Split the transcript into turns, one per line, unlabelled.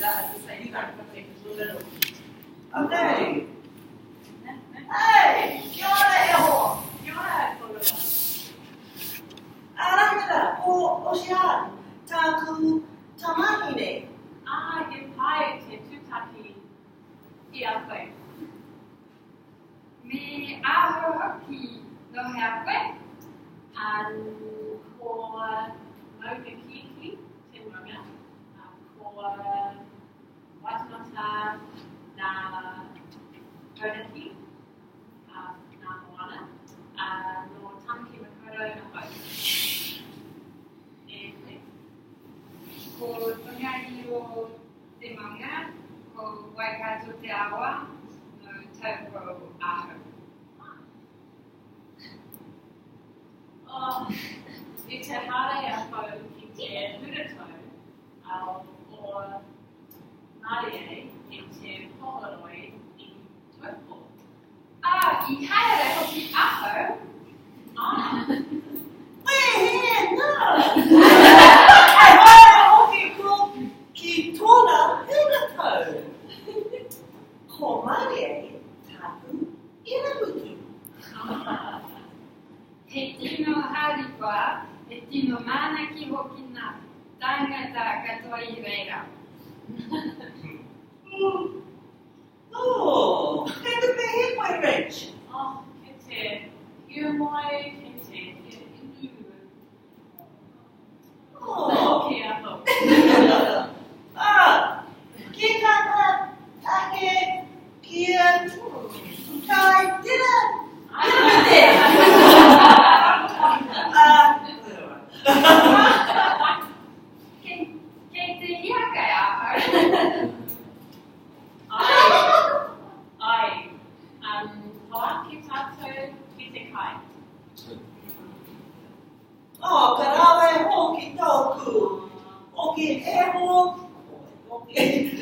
that at the same time.
Little. Okay. Hey, kia ora e hoa.
Kia ora, koroua.
Arahina, ko Oceane, tāku tamahine.
Ah, he pai te tūtaki i a koe.
Me ahau hoki, no hea koe?
Um, ko Maungakiekie te maunga, ko Waitemata nā Taranaki, nā Moana, nō Tāmaki Makaurau ahau. E koe?
Ko Tongariro te maunga, ko Waikato te awa, nō Taupō ahau.
Oh, i te haere ahau ki te huratau o Marie i te Pohoroi i Taupo.
Ah, i haere hoki ahau.
Ah.
Wehe, nā! I haere hoki ko ki tōna huratau. Ko Marie tāku iramutu.
He tino harikoa, he tino mānaki hoki ngā tāngata katoa i reira.
Oh, kei te pēhea koe, Rach?
Oh, kei te hiamoe, kei te inu.
Oh.
Hoki ahau.
Ah, ki kaka ake kia kai tira piramite. Ah,
Kei, kei te hiakai ahau.
Ai, ai. Um, hoake tātou ki te kai.
Oh, ka rawe hoki tōku. Hoki e ho, hoki.